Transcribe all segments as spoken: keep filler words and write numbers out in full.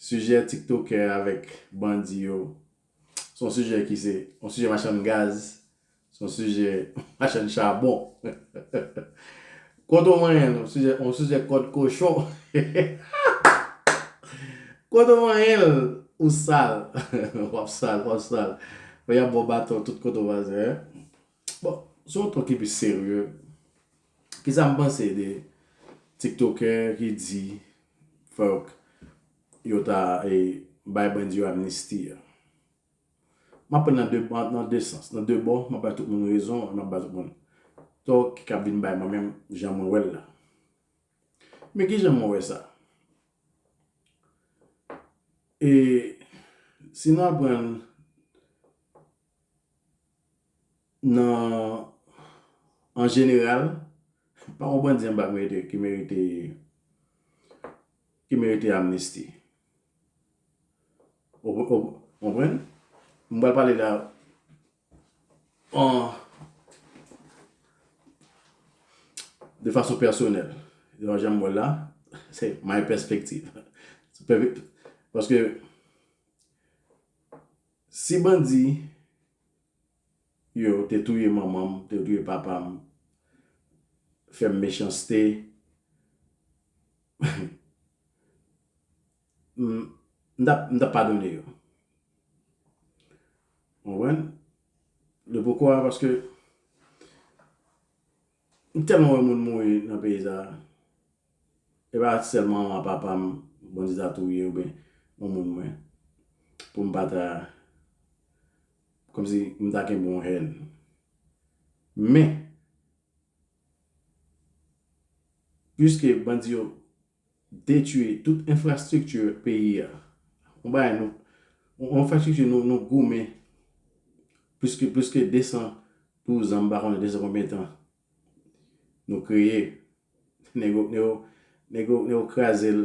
Sijè tiktokè avèk bandi yo, se yon sijè ki se yon sijè machann gaz, se yon sijè machann chabon. Kote w manyen l, yon sijè, yon sijè kòd kochon. Kote w manyen l, ou sal. W ap sal, w ap sal. Fò y ap ba w baton tout kote w pase, en. Bon, sou yon ton ki pi serye, kisa m panse de tiktokè ki di fòk yo ta, e, bay bandi yo amnisti a? M ap pran nan de, nan de sans, nan de bò, m ap bay tout moun rezon, m ap bay tout moun tò ki k ap vin bay mwen menm jan mwen wè l la. Men kijan mwen wè sa? E si n al pran l nan, an jeneral, pa yon bandi anba ki merite, ki merite, ki merite amnisti. Ou, ou, ou konprann? M pral pale la an, de fason pèsonèl. Jan m wè l la, se my perspective. Paske si bandi yo te touye manman m, te touye papa m, fè m mechanste, m, m t ap, m t ap padone yo. Ou konprann? Le poukwa, paske m tèlman wè moun mouri nan peyi sa a. E pa sèlman manman papa m, bandi ta touye oubyen yon moun mwen, pou m pa ta, kòmsi m ta kenbe yon hèn. Men, piske bandi yo detwi tout enfrastrikti peyi a, yon bagay nou, yon enfrastrikti nou, nou goumen plis ke, plis ke de san douz an, m pa konnen de san konbyen tan nou kreye. Nèg yo, nèg yo, nèg yo, nèg yo kraze l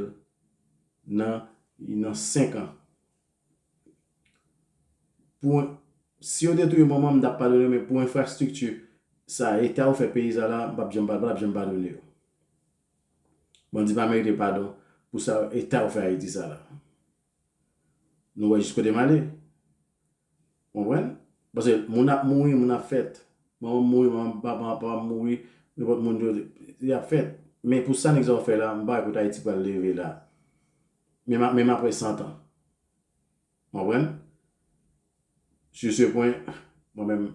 nan, nan senk an. Pou, si yo te touye manman m, m t ap padone yo, men pou enfrastrikti sa, eta yo fè peyi sa la, m p ap janm pa, m p ap janm padone yo. Bandi pa merite padon pou sa eta yo fè Ayiti sa la. Nou wè jis kote m ale. Konprann? Paske moun ap mouri, moun ap fèt. Manman m mouri, manman papa, papa m mouri, nenpòt moun yo, y ap fèt. Men pou sa nèg sa yo fè la, m pa wè kote Ayiti pral leve la. Menm, menm apre san tan. Konprann? Sur ce point, mwen menm,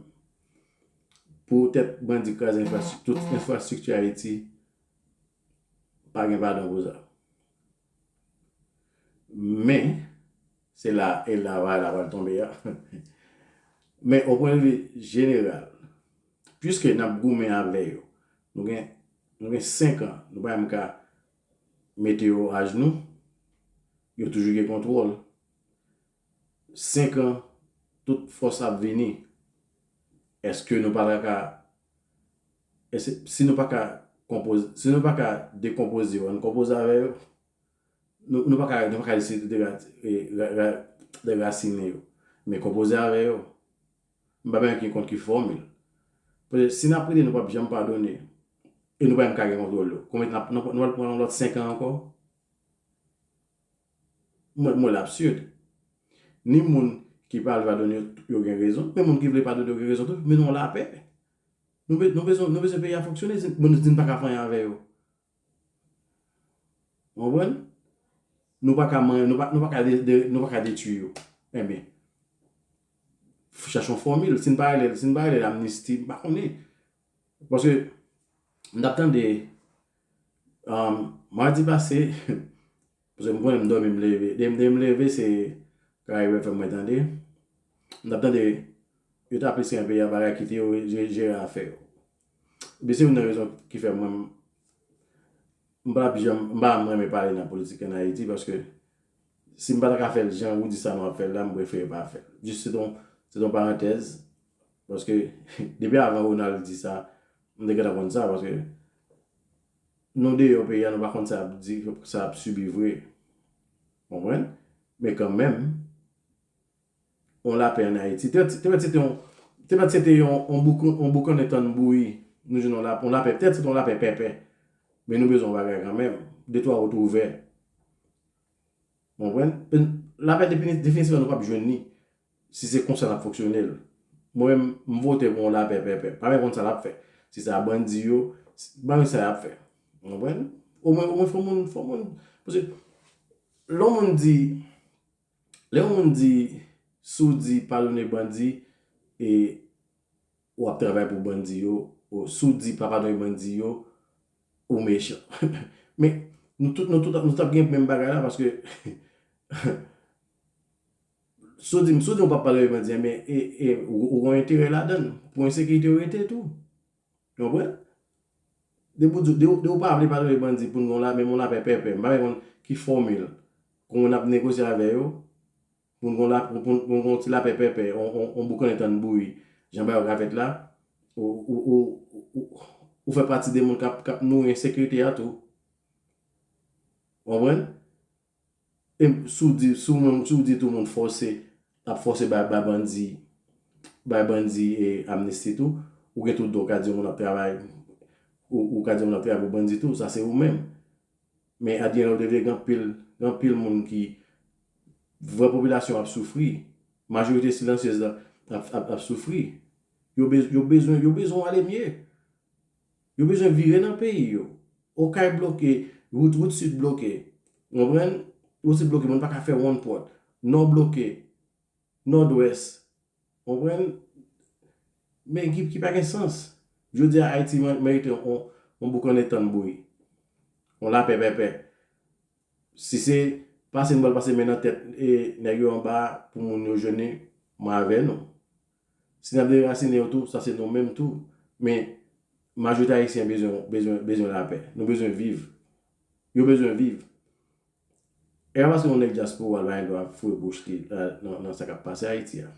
pou tèt bandi kraze enfrastri-, tout enfrastrikti Ayiti, pa gen padon pou sa. Men, se la, e la, va la pral tonbe a. Men, o pwen de vi jeneral, piske n ap goumen avè yo, nou gen, nou gen senk an, nou pa menm ka mete yo ajnou, yo toujou gen kontwòl. Senk an, tout fòs ap vini. Èske nou pa ta ka, èske, si nou pa ka konpoze, si nou pa ka dekonpoze yo, ann konpoze avè yo? Nou, nou pa ka, nou pa ka deside de ra-, e, ra-, ra-, derasinen yo. Men konpoze avè yo. M pa menm ki kont ki fòmil. Paske si n ap rete, nou p ap janm padone. E nou pa menm ka gen kontwòl yo. Konbyen n ap, nou, nou pral pran yon lòt senk an ankò? Mwen, mwen, l absid. Ni moun ki pa vle padone yo, yo gen rezon, men moun ki vle padone yo gen rezon tou, men nou lapè. Nou be-, nou bezwen, nou bezwen peyi a fonksyone, si, bon, nou di n pa ka fè anyen avè yo. Ou konprann? Nou pa ka manyen, nou pa, nou pa ka de, de, nou pa ka detwi yo. Enben, chèche yon fòmil. Si n pa rele, si n pa rele l amnisti, m pa konnen. Paske, m t ap tande, um, madi pase, paske m konnen m dòmi, m leve. Depi, depi m leve, se Karayib F M mwen tande. M t ap tande, yo t ap eseye anpeye bagay, kite yo je-, jere afè yo. Ebyen, se youn nan rezon ki fè mwen, m pa janm, m pa janm renmen pale nan politik ann Ayiti, paske si m pa ta ka fè l jan Roudy Sanon ap fè l la, m prefere pa fè l. Jis se t on, se t on parantèz, paske depi avan Ronald di sa, m te gentan konn sa, paske nou deyò peyi a, nou pa konn sa ap di, sa ap sibi vre. Konprann? Men kanmenm, yon lapè ann Ayiti. Te, te, te, te yon, te, te yon, yon boukan, yon boukannen tann bouyi, nou jwenn yon lapè, yon lapè, te, te yon lapè pèpè. Men nou bezwen yon bagay kanmenm. De twa wout ouvè. Ou konprann? Lapè defini- definitivman nou p ap jwenn li si se konsa n ap fonksyone l. Mwen menm, m vote pou yon lapè pèpè. Pa menm konn sa l ap fè. Si se a bandi yo, pa menm sa y ap fè. Ou konprann? Omwen, omwen fò moun, fò moun. Paske lè yon moun di, lè yon moun di, si w di padone bandi, e w ap travay pou bandi yo, ou si w di pa padone bandi yo, ou mechan. Men, nou tout, nou tout, nou t ap gen menm bagay la, paske si w di, si w di w p ap padone bandi, men e, e, ou, ou gen enterè ladan l, pou ensekirite w rete tou. Ou konprann? Depi w di, depi w pa vle padone bandi pou n gen yon la, menm yon lapè pèpè, m pa menm konn ki fòmil, kòman n ap negosye avè yo, pou n gen yon la, pou, pou, pou n gen yon ti lapè pèpè, on, on, on boukannen tann bouyi, jan bagay yo ka fèt la, ou, ou, ou, ou, ou fè pati de moun k ap, k ap nouri ensekirite a tou. Ou konprann? E si w di, si w menm, si w di tou moun fòse, ap fòse bay, bay bandi, bay bandi e amnisti tou, ou gen tout dwa w ka di moun ap travay, ou, ou ka di moun ap travay pou bandi tou, sa se ou menm. Men at the end of the day, gen anpil, gen anpil moun ki, vrè popilasyon ap soufri. Majorite silansyez la ap, ap, ap soufri. Yo, bez, yo bezwen, yo bezwen ale mye. Yo bezwen vire nan peyi yo. Okay bloke, wout, wout sid bloke. Ou konprann? Wout sid bloke, moun pa ka fè wonn pòt. Nò bloke, nòdwès. Ou konprann? Men ki, ki pa gen sans. Jodi a, Ayiti merite yon, yon boukannen tann bouyi. Yon lapè pèpè. Si se pase n pral pase men nan tèt e nèg yo anba pou moun yo jwenn li, mwen avè nou. Si n ap derasinen yo tou, sa se nou menm tou. Men majorite Ayisyen bezwen, bezwen, bezwen lapè. Nou bezwen viv. Yo bezwen viv. E pa paske yon nèg dyaspora l pa gen dwa foure bouch li nan, nan sa k ap pase Ayiti a.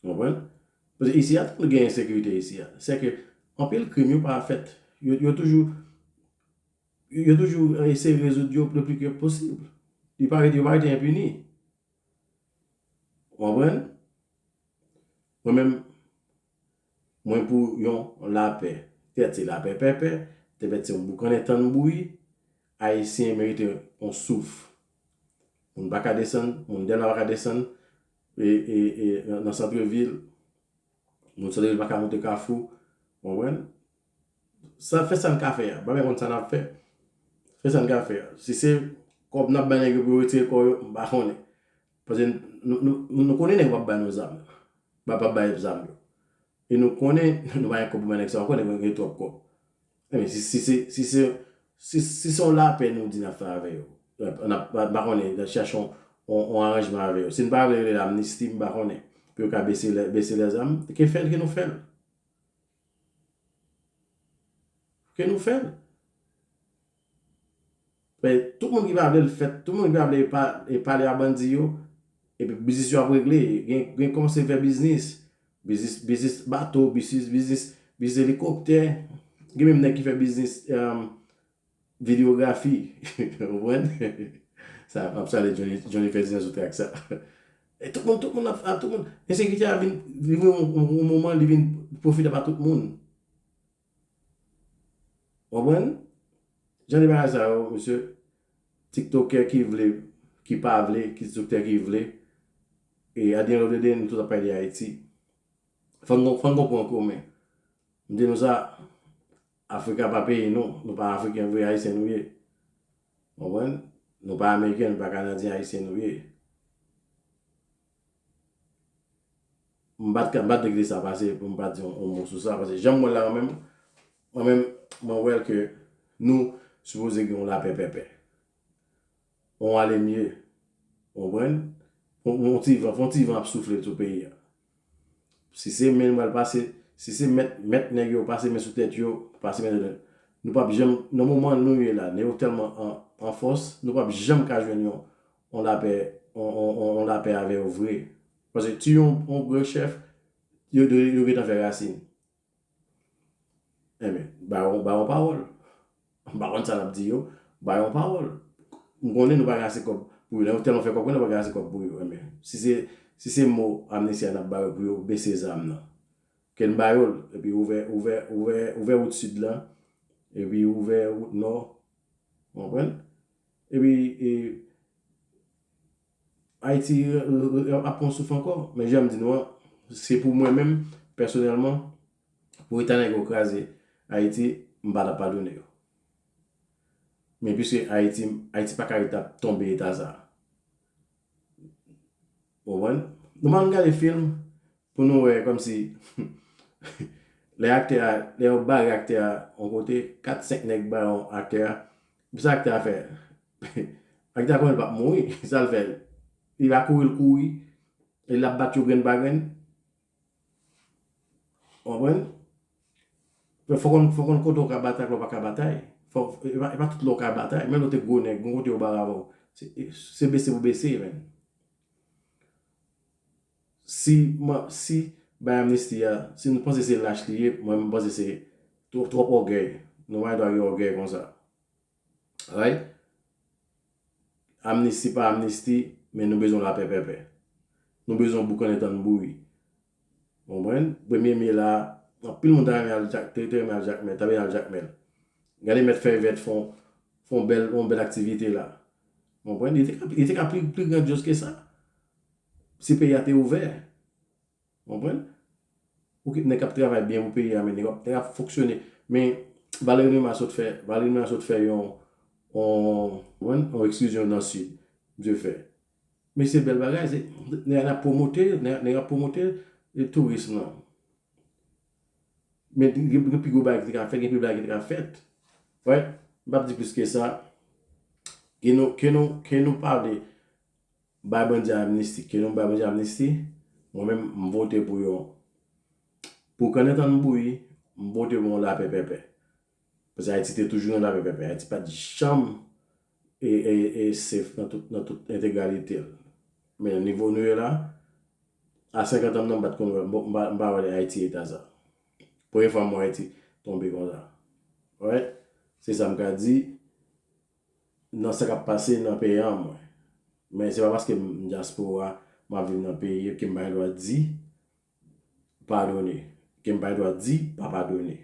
Ou konprann? Paske isi a, tout moun gen ensekirite isi a. Sèke anpil krim yo pa fèt. Yo, yo toujou, yo toujou eseye rezoud yo le pli ke posib. Yo pa rete, yo pa rete enpini. Ou konprann? Mwen menm, mwen pou yon lapè. Tèt se lapè pèpè, tèt se yon boukannen tann bouyi. Ayisyen merite yon souf. Moun pa ka desann, moun Dèlma pa ka desann e, e, e, nan, nan santrevil. Moun santrevil pa ka monte Kafou. Ou konprann? Sa, fè sa n ka fè a. Pa men konn sa n ap fè. Fè sa n ka fè a. Si se kòb n ap bay nèg yo pou yo retire kò yo, m pa konnen. Paske nou, nou, nou, nou konnen nèg yo p ap bay nou zam. P ap bay zam yo. E nou konnen nou pa gen kòb pou bay nèg sa yo, konnen nèg yo gen twòp kòb. Ebyen, si, si se, si se, si, si se yon lapè nou di n ap fè avè yo, n ap, n ap, pa konnen, n ap chache yon, yon, yon aranjman avè yo. Si n pa vle rele l amnisti, m pa konnen, pou yo ka bese lè, bese lè zam, ke fè l, ke nou fè l. Ke nou fè l. Men tout moun ki pa vle l fèt, tout moun ki pa vle pa, e pale a bandi yo, epi biznis yo ap regle, gen, gen kòmanse fè biznis, biznis, biznis bato, biznis, biznis, biznis elikoptè, gen menm nèg ki fè biznis, um, videyografi, ou konprann? Sa, m ap salye Johnny, Johnny Ferdinand sou trak sa. E tout moun, tout moun ap, ap, tout moun, ensekirite a vin, vin yon, yon, yon moman, li vin pwofitè pa tout moun. Ou konprann? Jan de bagay sa yo, mesye, tiktokè ki vle, ki pa vle, ki tiktokè ki vle, e at the end of the day, nou tout ap pale de Ayiti. Fò n gon, fò n gon pwen komen. M di nou sa, Afrika pa peyi nou, nou pa Afriken vre, Ayisyen nou ye. Ou konprann? Nou pa Ameriken, nou pa Kanadyen, Ayisyen nou ye. M pa t ka, m pa t te kite sa pase pou m pa di yon, yon mo sou sa, paske jan m wè l la, mwen menm, mwen menm, mwen wè l ke nou sipoze gen yon lapè pèpè. On ale mye. Ou konprann? Fon, fon ti van, fon ti van ap soufle sou peyi a. Si se men nou pral pase, si se mèt, mèt nèg yo pase men sou tèt yo, pase men sou tèt, nou p ap janm, nan moman nou ye la, nèg yo tèlman an, an fòs, nou p ap janm ka jwenn yon, yon lapè, yon, yon, yon, yon lapè avè yo vre. Paske ti yon, yon gwo chèf, yo, yo, yo gentan fè rasin. Enben, ba yo, ba yo pawòl. M pa konn sa n ap di yo, ba yo yon pawòl. M konnen nou pa gen ase kòb pou yo. Lè yo tèlman fè kòb, konnen nou pa gen ase kòb pou yo. Enben, si se, si se mo amnisti a n ap ba yo pou yo bese zam nan, ke n ba yo l, epi ouvè, ouvè, ouvè, ouvè wout sid la, epi ouvè wout nò, ou konprann? Epi, e, Ayiti ap pran souf ankò. Men jan m di nou an, se pou mwen menm, pèsonèlman, pou eta nèg yo kraze Ayiti, m pa t ap padone yo. Men piske Ayiti, Ayiti pa ka ret ap tonbe eta sa. Ou konprann? Nou pa konn gade fim pou nou wè kòmsi lè aktè a, lè yo bare aktè a yon kote, kat senk nèg bare yon aktè a, pou sa aktè a fè? Aktè a konnen l p ap mouri, sa l fè? Li va kouri, l kouri, e l ap bat yo grenn pa grenn. Ou konprann? Men fò konn, fò konn kote w ka batay ak lè w pa ka batay. Fò, e pa, e pa tout lè w ka batay. Menm lè w te gwo nèg, gon kote yo bare avè w. Se, se bese pou bese, menn. Si, mwen, si bay amnisti a, si nou panse se lach li ye, mwen, m panse se twòp, twòp ògèy. Nou pa gen dwa gen ògèy konsa. Right? Amnisti pa amnisti, men nou bezwen lapè pèpè. Nou bezwen boukannen tann bouyi. Ou konprann? Premye me la, anpil moun ta renmen al Jak-, te, te renmen al Jakmèl, ta renmen al Jakmèl. Gade mèt Fèy Vèt fè yon, fè yon bèl, yon bèl aktivite la. Ou konprann? Li te ka, li te ka pli, pli grandyòz ke sa. Si peyi a te ouvè. Ou konprann? Ou ki nèg k ap travay byen pou peyi a, men nèg ap, nèg ap fonksyone. Men Valéry Numa sot fè, Valéry Numa sot fè yon, yon, yon, yon eksklizyon nan Sid. Misye fè. Men se bèl bagay, se, nèg ap pwomote, nèg, nèg ap pwomote, e, tourism nan. Men gen, gen pi gwo bagay ki te ka fèt, gen pi bagay ki te ka fèt. Wè, m p ap di plis ke sa. Ke nou, ke nou, ke nou pale bay bandi amnisti, ke nou bay bandi amnisti, mwen menm, m vote pou yo. Pou kanne tann bouyi, m vote pou yon lapè pèpè. Paske Ayiti te toujou nan lapè pèpè. Ayiti pa t janm e, e, e safe nan tout, nan tout entegralite l. Men nan nivo nou ye la, a senkant an m nan m pa t konn wè, m pa, m pa wè Ayiti eta sa. Premye fwa m wè Ayiti tonbe konsa. Right? Se sa m ka di nan sa k ap pase nan peyi an mwen. Men se pa paske m dyaspora, m ap viv nan peyi ke m pa gen dwa di padone. Ke m pa gen dwa di pa padone.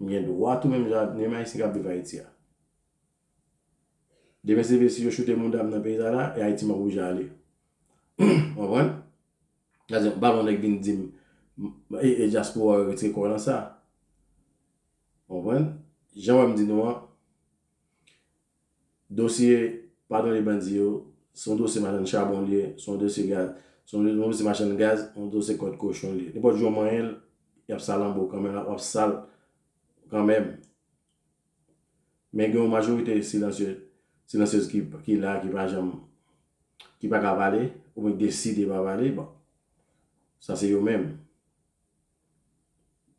M gen dwa tou menm jan ak menm Ayisyen k ap viv Ayiti a. Demen se vre si yo choute mouda m nan peyi sa la, e Ayiti m ap oblije ale. Ou konprann? Gade, m pa vle yon nèg vin di m, e, e dyaspora yo retire kò nan sa. Ou konprann? Jan w wè m di nou an, dosye padone bandi yo, se yon dosye machann chabon li ye, se yon dosye gaz, se yon dosye machann gaz, yon dosye kòd kochon li ye. Nenpòt jan w manyen l, y ap salanbo kanmenm, w ap sal kanmenm. Men gen yon majorite silansye, silansyez ki, ki la, ki pa janm, ki pa ka pale, oubyen ki deside pa pale, bon, sa se yo menm.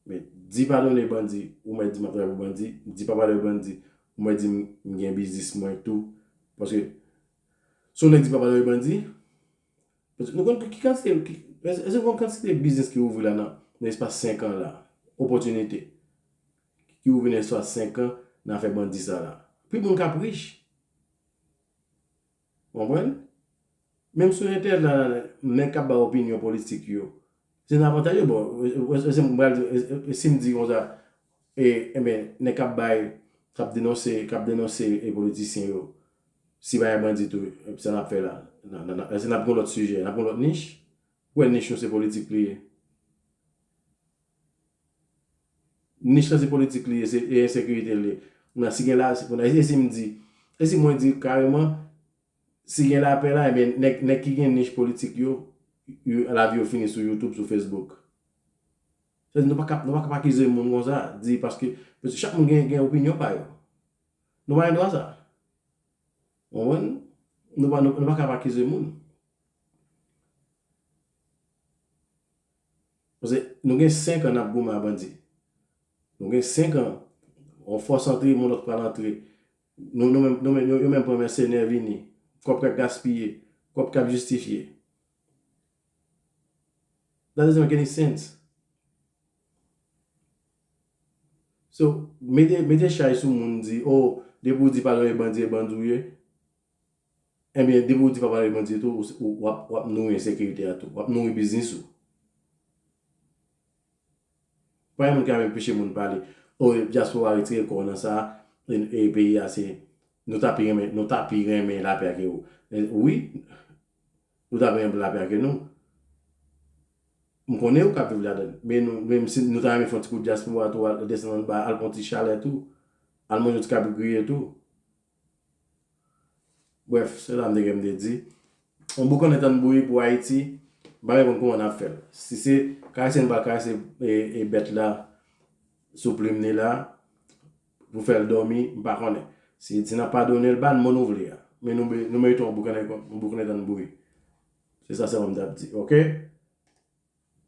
Men di padone bandi, ou mèt di m ap travay pou bandi, di pa padone bandi, ou mèt di m, m gen biznis mwen tou. Paske, si yon nèg di pa padone bandi, Paske nou konn ki kantite, ki, èske, èske nou konn kantite biznis ki ouvri la nan, nan espas senk an la? Opòtinite ki ouvri nan espas senk an nan afè bandi sa la. Pi moun k ap rich. Ou konprann? Menm sou entènèt la, nèg k ap bay opinyon politik yo, se nan avantaj yo. Bon, e, e, e, e, si m pral di, e, e, si m di konsa, e, ebyen, nèg k ap bay, k ap denonse, k ap denonse, e, politisyen yo, si bagay bandi tou, sa n ap fè la? Nan, nan, nan, èske n ap gen lòt sijè, n ap gen lòt nich? Ou wè nich nou se politik li ye. Nich lan se politik li ye, se, e ensekirite li ye. Nan, si gen la, si, e si m di, e si mwen di kareman, si gen lapè la, ebyen, nèg, nèg ki gen nich politik yo, yo, lavi yo fini sou YouTube, sou Facebook. Sa di, nou pa ka, nou pa ka akize moun konsa, di paske, paske chak moun gen, gen opinyon pa yo. Nou pa gen dwa sa. Ou konprann? Nou pa, nou, nou pa ka pa akize moun. Paske nou gen senk an n ap goumen ak bandi. Nou gen senk an, yon fòs antre, yon lòt pral antre. Nou, nou menm, nou menm, yo, yo menm pran mèsenè vini. Kòb k ap gaspiye, kòb k ap jistifye. That doesn't make any sense. So, mete, mete chay sou moun, di, oh, depi w di pa lòye bandi, e bandi w ye. Ebyen, depi w di pa lòye bandi tou, ou, ou, w ap, w ap nouri ensekirite a tou. W ap nouri biznis ou. Pa gen moun ki ap enpeche moun pale. Oh, dyaspora retire kò w nan sa, e, e peyi a se, nou ta pi renmen, nou ta pi renmen lapè ke ou. E, wi, Ou ta renmen lapè ke nou. M konnen ou ka viv ladan l. Men nou, menm si nou ta renmen fè yon ti kout dyaspora tou, al desann anba, al pran ti chalè tou. Al manje yon ti kabrit griye tou. Brèf, se sa m te gen m te di. Yon boukannen tann bouyi pou Ayiti, m pa menm konn kòman n ap fè l. Si se karese n pral karese e, e bèt la sou plim li la, pou fè l dòmi, m pa konnen. Si, si n ap padone l, ba n moun ou vle a. Men nou, nou merite yon boukannen, yon boukannen tann bouyi. Se sa sèlman m t ap di, oke?